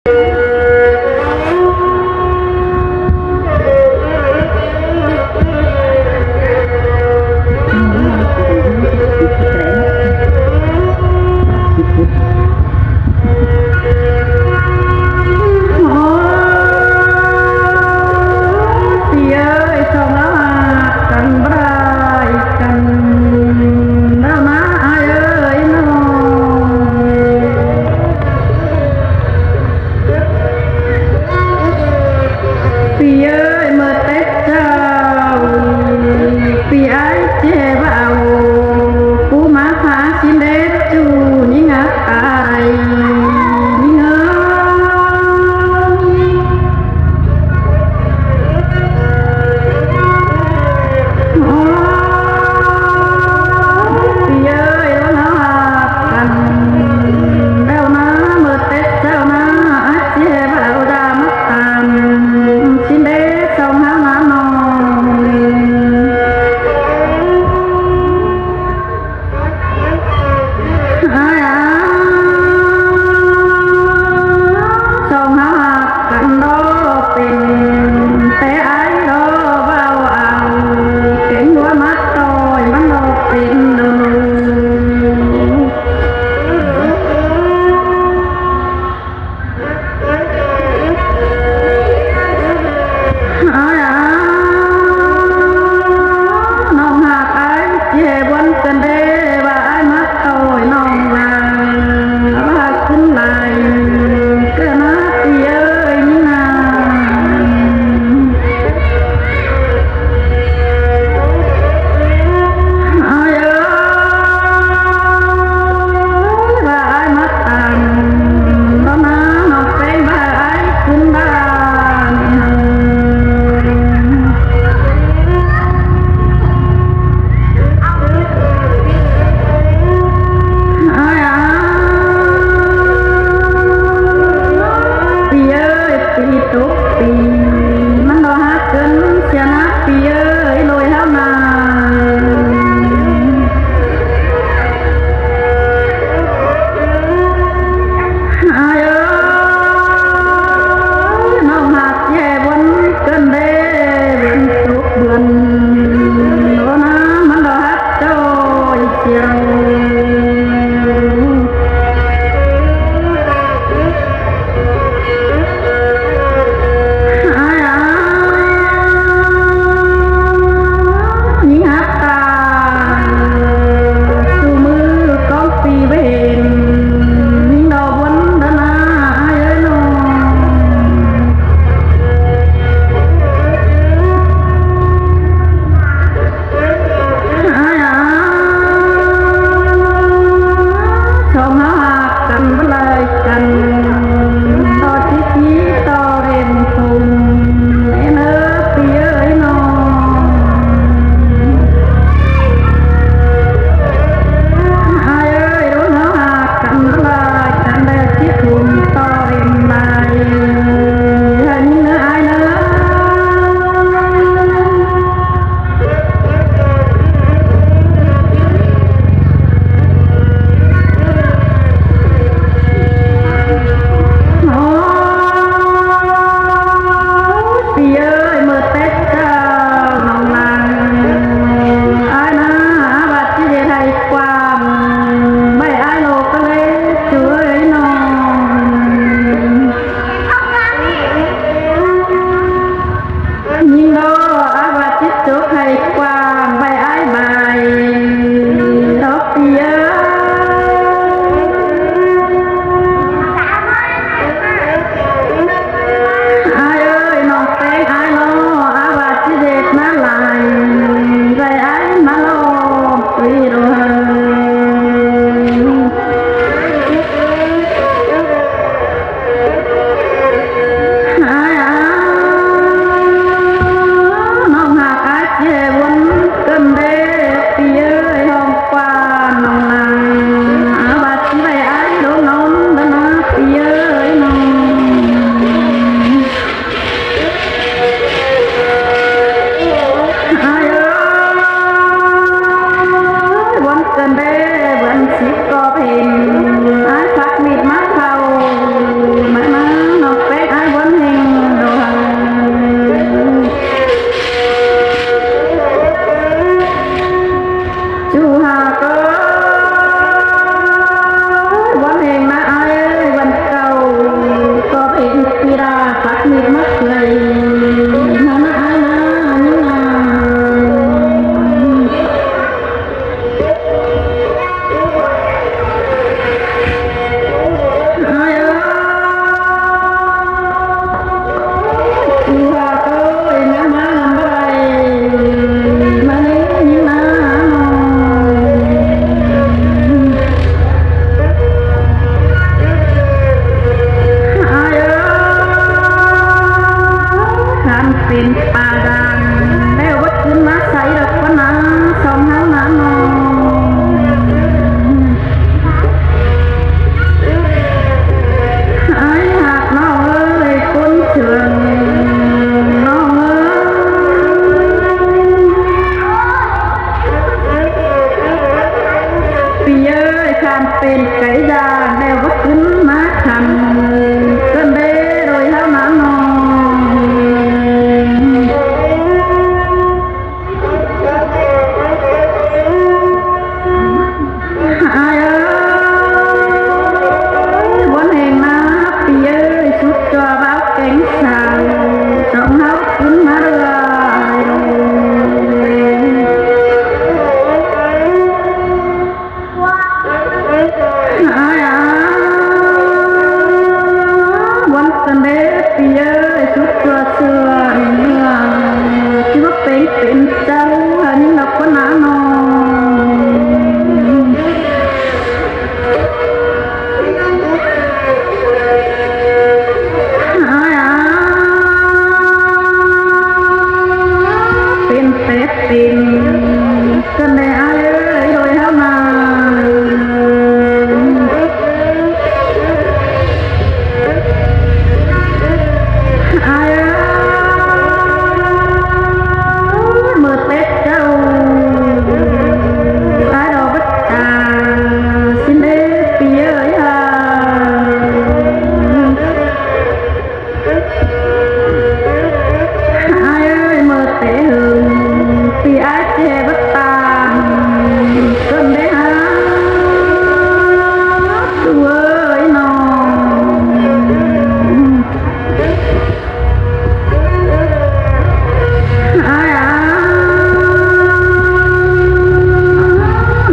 ໂອ້ ພີ່ເອີຍ ສອງລາວຮັກກັນ ບໍ່ໄດ້ກັນ ລາວມາອ້າຍເອີຍນ້ອງ. ພີ່ເອີຍ ເມື່ອແຕ່ເຊົ້າ ພີ່ອ້າຍເຈເວົ້າ ຜູ້ມາພາຊິເລັດຈູ່ຍິງອັກຕາ ເອີຍ ສຸກຕົວເຊື່ອເມືອງ ທີ່ວ່າເປັນ ເປັນເຈົ້າ ອັນນີ້ລະຄົນນານ້ອງ ອາຍ ອາຍ ເປັນແຕ່ເປັນ ກັນແດ່ອາຍເອີຍ ໂດຍເຮົາມາ ອາຍເອີຍ ເມີເຕັດເຈົ້າ ອາຍດອກບັດຕາ ຊິເດປີເອີຍ ອາຍເອີຍ ເມີແຕ່ເຫິງ ປີອາຍເຈບັດຕາ ເກີນໄດ້ຫາ ຕູເອີຍນ້ອງ ອາຍ ອາຍ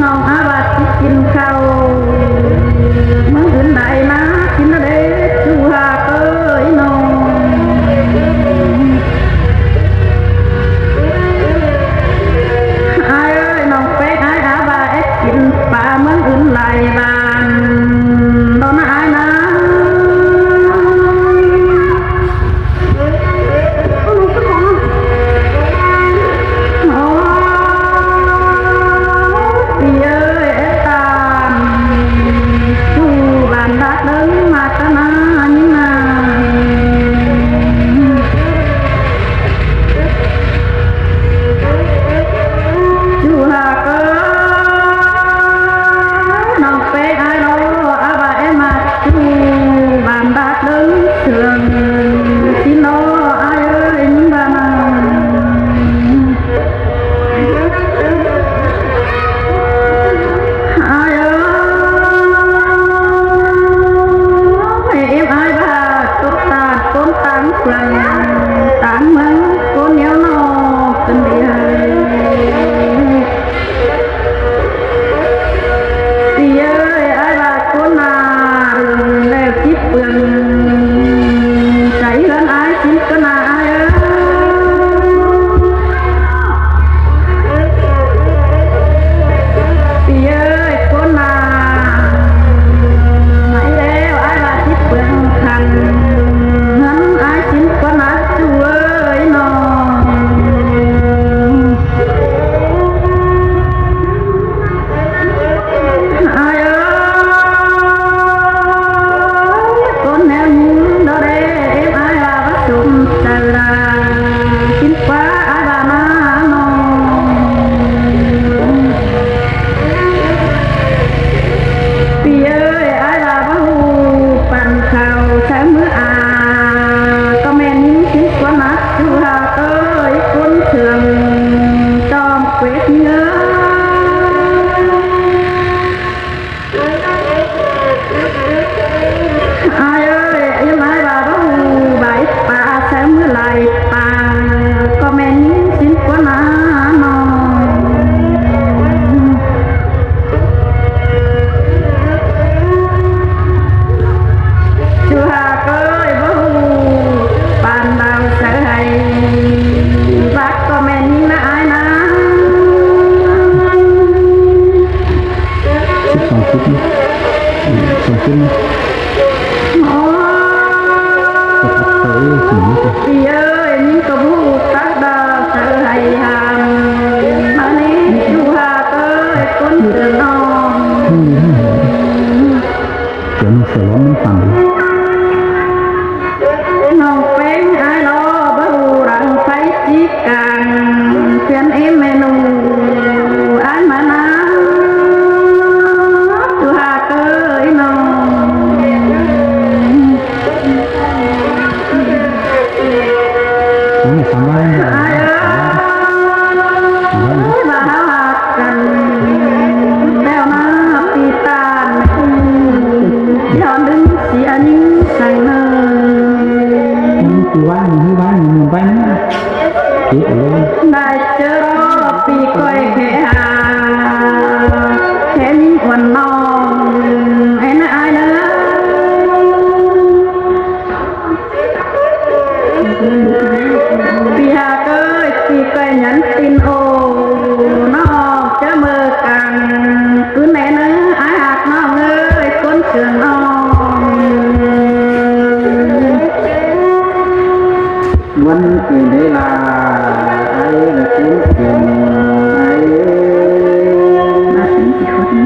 ນ້ອງອາຍວ່າຊິກິນເຂົ້າ ມື້ອື່ນໄດ້ມາກິນເດີ ສູ່ຫາກເອີຍນ້ອງ ອາຍເອີຍ ນ້ອງແປ້ງ ອາຍອາວ່າເອັດກິນປາ ມື້ອື່ນໄດ້ບ້ານ ດອນນະອາຍນະ. ໂອ້ ປີເອີຍ ເອັດຕາມ ສູ່ບ້ານດາດເດີ ມາຕະນານີ້ນາ ສູ່ຫາກເອີຍ ນ້ອງແປ້ງ ອາຍລໍ ອາວ່າເອມາ ຢູ່ບ້ານບາດເບິ່ງເຄື່ອງຊິລໍ ອາຍເອີຍ ຍິງບານາ ອາຍເອີຍ ເອັມອາຍບາດ ຕົກຕາດ ໂກນຕາງເຄື່ອງ ຕາງເມືອງ ໂກນແນວນອກ ເປັນໄດ້ ປີເອີຍ ອ້າຍວ່າຄົນນາ ແລ້ວຊິເປືອງ ໃຈເຮືອນອ້າຍຊິກະນາອ້າຍເອີຍ ປີເອີຍ ຄົນນາ ໃຫ້ແລ້ວ ອ້າຍວ່າຊິເປືອງຄັນ ເຮືອນອ້າຍຊິກະນາ ສູ່ເອີຍນ້ອງ ອ້າຍເອີຍ ຄົນແນວຍິງດອເດ ເອັມອາຍວ່າປະສົມໃຈລາ ກິນກວ່າອາຍວ່າມານ້ອງ ປີເອີຍ ອາຍວ່າບໍ່ຮູ້ປັນເຂົ້າໃສ່ມືອາ ກໍແມ່ນຍິງຊິກວ່ານັກ ຢູ່ຫາເອີຍ ຄົນເຄື່ອງຈອມເກວດເງິນ ອາຍເອີຍ ອາຍວ່າບໍ່ຮູ້ໃບປາໃສ່ມືໄລ່ປາ ກໍແມ່ນຍິງຊິກວ່ານານ້ອງ ຢູ່ຫາເອີຍ ບໍ່ຮູ້ປານດາວໃສ່ໃຫ້ ບັກກໍແມ່ນຍິງນະອາຍນາ ສິບສອງ ສິບ ເນາະ ເອີ ສອງ ສິບ ເນາະ ໂອ້ ເອີຍ ສິບ ເນາະ ປີເອີຍ ຍິງກໍບໍ່ຮູ້ຈັກດາວໃສ່ໃຫ້ຫ້າມ ມານີ້ຢູ່ຫາເອີຍ ຄົນເດີນນ້ອງ ອືມ ສຽງສະຫຼອນມັນຟັງ ນ້ອງແປ້ງອ້າຍລໍ ບໍ່ຮູ້ຫຼັງໃຜຈິກາງ ເພື່ອນເອແມ່ໜູ ອ້າຍມານາ ຕູຫາເກີຍນ້ອງ ໂອ້ຍ ສຳບາຍ ອ້າຍເອີຍ ສຳບາຍ ມາຫາ ກັນແລ້ວນະ ປີຕານ ຍ້ອນດຶງເສຍຍິງໃສ່ເນີ ຄືວ່າ ຄືວ່າ ໝູນໄປນະ ເກັບເອົາເລີຍ ໄດ້ເຈີປີກອຍແຄ່ຫາ ແຄ່ຍິງອ່ອນນ້ອງ ໄອ້ນະ ອ້າຍເນີ. ນເປັນເວລາ ໄອລະເປັນເປັນໄອ ມາເປັນທີ່ຄົນ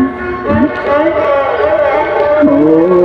ໂອ້